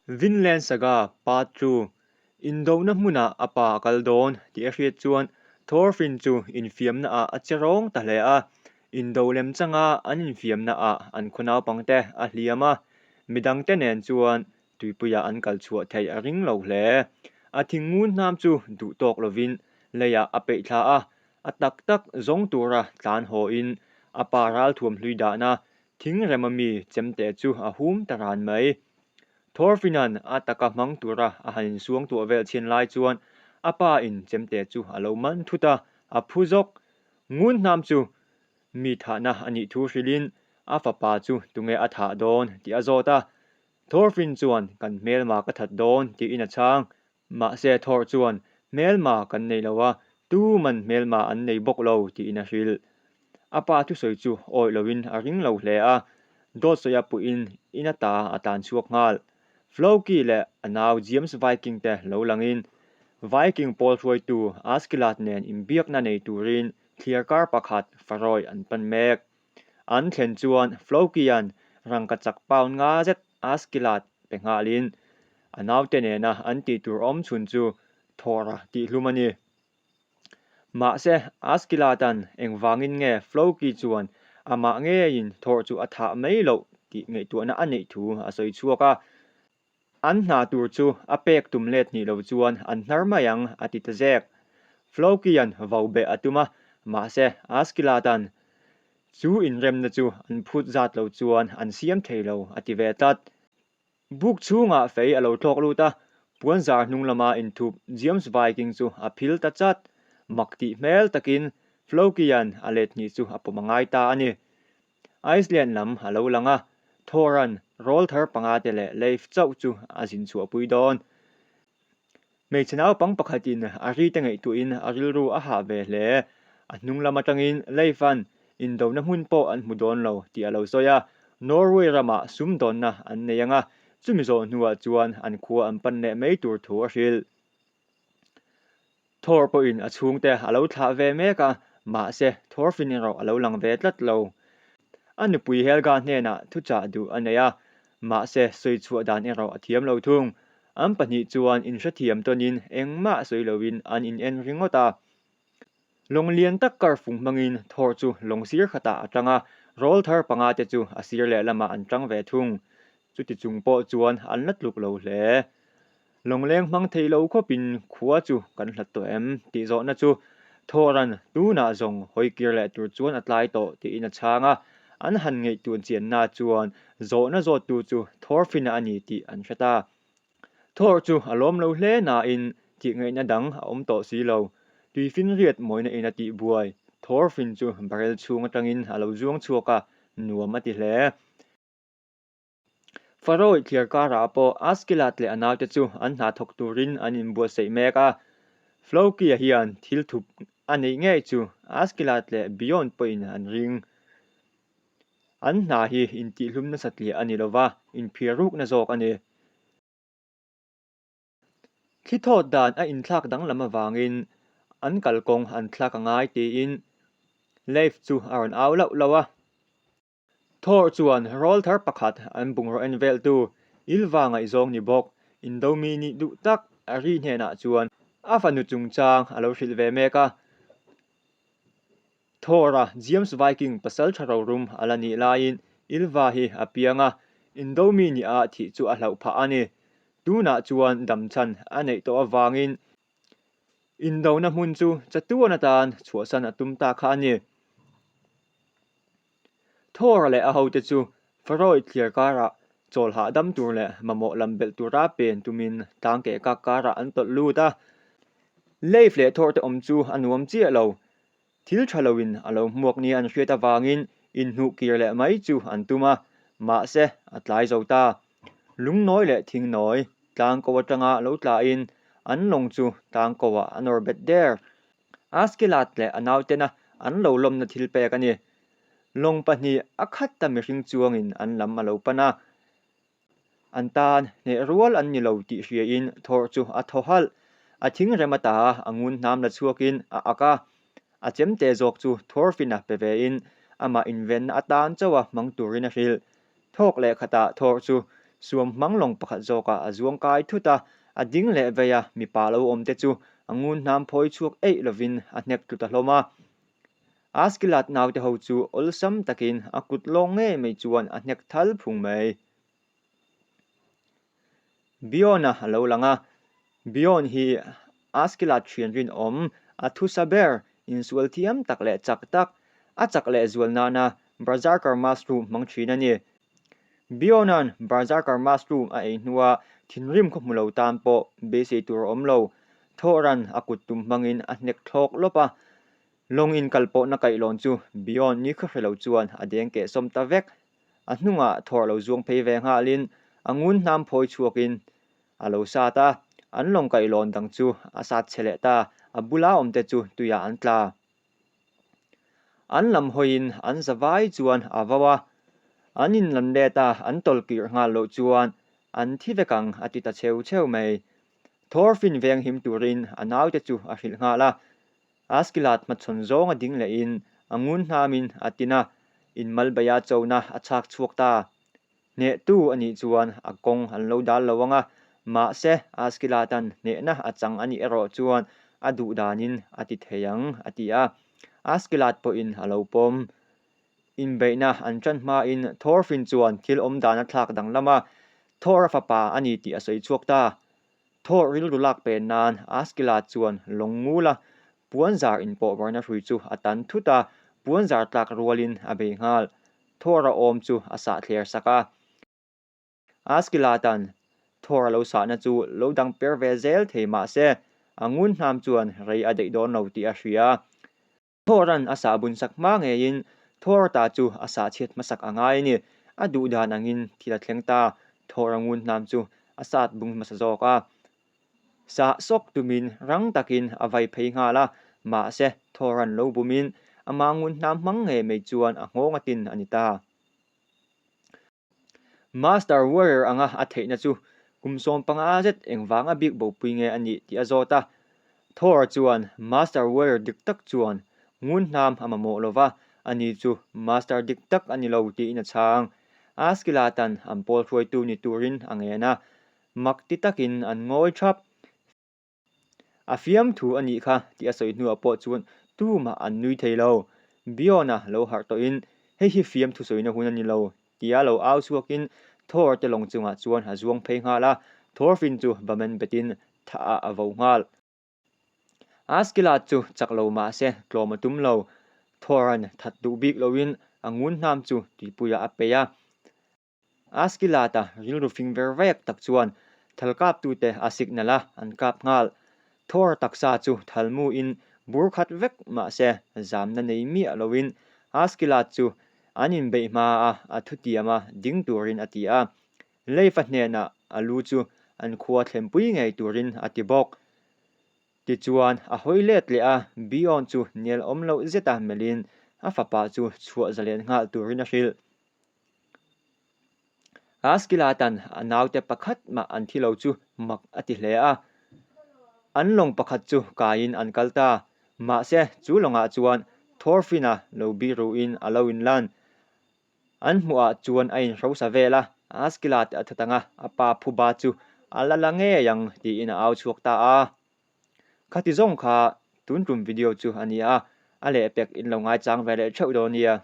Vinland Saga Part 2 Indona hmunah a pa a kal dawn tih a hriat chuan Thorfinn chu infiamna ah a che rawng ta hle a. Indo lem changa an infiamna ah an khaw naupangte a hliam a, midangte nen chuan tuipuiah an kal chhuah theih a ring lo hle. A thingngun hnam chu duh tawk lovin leiah a peih thla a, a tak tak zawng tura tlan hawin a pa ralthuam hlui dahna Thing rema mi chemte chu a hum ta ran mai. Thorfinn-a'n a taka hmang tura a han insuang tuah vel chhin lai chuan a pa in chemte chu a lo man thut a, a phu zawk. Ngun hnam chu mi thahna a nih thu hrilhin a fapa chu tunge a thah dawn tih a zawt a. Thorfinn chuan kan hmelma ka that dawn tiin a chhang. Mahse Thor chuan, Hmelma kan nei lo a, tu man hmelma an nei bawk lo, tiin a hrilh. A pa thusawi chu awih loin a ring lo hle a, dawt sawi a puhin in ata a tlan chhuak nghal. Floki leh a nau James Viking te lo langin Viking pawl hruaitu Askeladd nen inbiakna nei turin thliarkar pakhat Faroe an pan mek. An thlen chuan Floki-a'n rangkachak pound nga zet Askeladd pe nghalin a naute nena an tih tur awm chhun chu Thor-a tihhlum a ni. Mahse, Askeladd-a'n engvangin nge Floki chuan amah ngeiin Thor chu a thah mai loh tih ngaihtuahna a neih thu a sawi chhuak a. An hna tur chu a pek tum let hnih lo chuan an hnar mai ang, a ti ta zek. Floki-a'n vau beh a tum a, mahse Askeladd-a'n chu inremna chu an phut zat lo chuan an siam thei lo, a ti ve tlat. Buk chhungah fei a lo thlawk lut a, puanzar hnung lama inthup James Viking chu a phil ta chat. Mak tih hmel takin Floki-a'n a let hnih chu a pawm a ngai ta a ni. Iceland lam a lo lang a, Thoran rawlthar panga te leh Leif chauh chu a zin chhuahpui dawn. Hmeichhe naupang pakhatin a ri te ngaihtuahin a rilru a hah ve hle. A hnung lam atangin Leif-a'n indona hmun pawh an hmu dawn lo tih a lo sawi a, Norway ramah sumdawnna an nei ang a, chumi zawh hnuah chuan an khua an pan leh mai tur thu a hrilh. Thor pawhin a chhungte a lo thlah ve mek a, mahse Thorfinn erawh a lo lang ve tlat lo. A nupui Helga hnenah thuchah duh a nei a, mahse sawi chhuah dan erawh a thiam lo thung. An pahnih chuan inhrethiam tawnin engmah sawi loin an in en ringawt a. Lawng lian tak kar fung hmangin Thor chu lawng sir khatah a tang a, rawlthar panga te chu a sir lehlamah an tang ve thung. Chuti chung pawh chuan an la tluk lo hle. Lawngleng hmang thei lo khawpin khua chu kan hlat tawh em? tih zawhna chu Thoran tunah zawng hawi kir leh tur chuan a tlai tawh tiin a chhang a. An han ngaihtuah chianna chuan zawhna zawttu chu Thorfinn-a a ni tih an hre ta. Thor chu a lawm lo hle nain tih ngaihna dang a awm tawh si lo. Tuifinriat mawina in a tih buai Thorfinn chu barrel chhung atangin a lo zuang chhuak a, nuam a ti hle. Faroe thliar karah pawh Askeladd leh a naute chu an hna thawk turin an inbuatsaih mek a. Floki-a hian thil thup a neih ngei chu Askeladd leh Bjorn pawhin an ring. An hna hi intihhlum nasa tliah a ni lova, inphiar rukna zawk a ni. Thli thawt dan a inthlak danglam avangin an kalkawng an thlak a ngai tiin Leif chu a rawn au lauh lauh a. Thor chuan rawlthar pakhat an bungraw en veltu Ylva ngaihzawng ni bawk Indomi nih duh tak Ari hnenah chuan a fanu chungchang a lo hrilh ve mek a. Thor-a James Viking pasal tha rorum a la nih laiin Ylva hi a piang a, Indomi nih a thih chu a hlauh phah a ni. Tunah chuan damchhan a neih tawh avangin Indona hmun chu chatuan atan chhuahsan a tum ta kha a ni. Thor leh a hote chu Faroe thliar karah chawl hahdam tur leh mamawh lam belh tura pen tumin tlang keh kak karah an tawlh lut a. Leif leh Thor te awm chu a nuam chiah lo. Thil tha loin a lo hmuak nia an hriat avangin inhnuh kir leh mai chu an tum a, mahse a tlai zo ta. Lungnawi leh thingnawi tlang ko atanga lo tlain an lawng chu tlang koah a nawr bet der. Askeladd leh a nautena an lo lawmna thil pek a ni. Lawng pahnih a khat ta mihring chuangin an lam a lo pan a. An tan hneh rual an ni lo tih hriain thawr chu a thaw halh. A thing rem ata a ngun hnam la chhuakin a ak a. A chemte zawk chu Thorfinn-a pe vein amah invenna atan chauha hmang turin a hrilh. Thawk leh khatah thawr chu Suam hmang lawng pakhat zawkah a zuang kai thut a, a ding leh vei a, mipa lo awm te chu a ngun hnam phawi chhuak eih lovin a hnek tlu ta hlawm a. Askeladd naute ho chu awlsam takin a kut lawng ngei mai chuan a hnek thal phung mai. Bjorn-a a lo lang a, Bjorn hi Askeladd thian rinawm a thusa ber, insual thiam tak leh chak tak, a chak leh zual nana Berserker Mushroom hmang thin a ni. Bjorn-a'n Berserker Mushroom a ei hnua thinrim khaw hmu lo tan pawh beisei tur a awm lo. Thawhran a kut tum hmangin a hnek thlawk lawp a, lawng inkal pawhna kaihlawn chu Bjorn ni khaw hre lo chuan a deng kehsawm ta vek. A hnungah thawr lo zuang phei ve nghalin a ngun hnam phawi chhuakin a lo sat a, an lawng kaihlawn dang chu a sat chhe leh ta, a bula awmte chu tuiah an tla. An lam hawiin an za vai chuan a vau a, an inlan let a, an tawlhkirh nghal loh chuan an thi vek ang a ti ta cheu cheu mai. Thorfinn veng him turin a naute chu a hrilh nghal a, Askeladd hmachhawn zawng a ding lehin a ngun hnamin a tin a, inmalbeia chona a chhak chhuak ta. Hnehtu a nih chuan a kawng an lo dal lo ang a, mahse Askeladd-a'n hnehna a chang a nih erawh chuan a duh danin a ti thei ang, a ti a. Askeladd pawhin a lo pawm. Inbeihna an ṭan hmain Thorfinn chuan thil awm dan a thlak danglam a, Thor-a fapa a ni tih a sawi chhuak ta. Thor rilru lak pen nan Askeladd chuan lawng ngul a, puanzar inpawhvarna hrui chu a tan thut a, puanzar tlak rualin a bei nghal. Thor-a awm chu a sah thler sak a. Askeladd-a'n Thor-a lo sahna chu lo dang per ve zel thei mah se, a ngun hnam chuan rei a daih dawn lo tih a hria. Thor-a'n a sah bun sak hma ngeiin Thor ta chu a sah chhiat hmasak a ngai a ni. A duh dan angin thil a thleng ta. Thor-a ngun hnam chu a sat bung hmasa zawk a. Sah sawk tumin rang takin a vai phei nghal a, mahse Thor-a'n lo bumin ama ngun hnam hmang ngei mai chuan a nghawng a tin a ni ta. Master Warrior anga a theihna chu kum 15 zet engvanga bik bopui nge a nih tih a zawt a. Thor chuan Master Warrior dik tak chuan ngun hnam a mamawh lo va, ani chu Master dik tak a ni lo tiin a chhang. Askeladd-a'n an pawl hruaitu ni turin a ngen a, mak ti takin an ngawi thap. A fiamthu a nih kha tih a sawi hnuah pawh chuan tumah an nui thei lo. Bjorn-a lo harh tawhin, Hei hi fiamthu sawina hun a ni lo, tia lo au chhuakin Thor te lawng chungah chuan a zuang phei nghal a, Thorfinn chu va men betin thah-ah a vo nghal. Askeladd chu chak lo mah se tlawm a tum lo. Thor-a'n that duh bik loin a ngun hnam chu tuipuiah a peih a. Askeladd-a rilru fing ver vek tak chuan thal kaptute a signal a, an kap nghal. Thor taksa chu thal muin bur khat vek mah se zamna nei miah loin Askeladd chu an inbeih hma a, a thutiam a ding turin a ti a. Leifa hnenah a lu chu an khua thlenpui ngei turin a ti bawk. Tichuan, a hawi let leh a, Bjorn chu nel awm loh zeta melhin a fapa chu chhuah zalen nghal turin a hrilh. Askeladd-a'n a naute pakhat mah an thi lo chu mak a ti hle a. An lawng pakhat chu kaiin an kal ta. Mahse, chu lawngah chuan Thorfinn-a lo biruin a lo inlan. An hmuhah chuan a inhrosa vel a, Askeladd a that ang a, a pa phuba chu a la la ngei ang tiin a au chhuak ta a. Khati zawng kha tun tum video chu a ni a, a lehpek in lo ngaichang ve leh theuh dawn nia.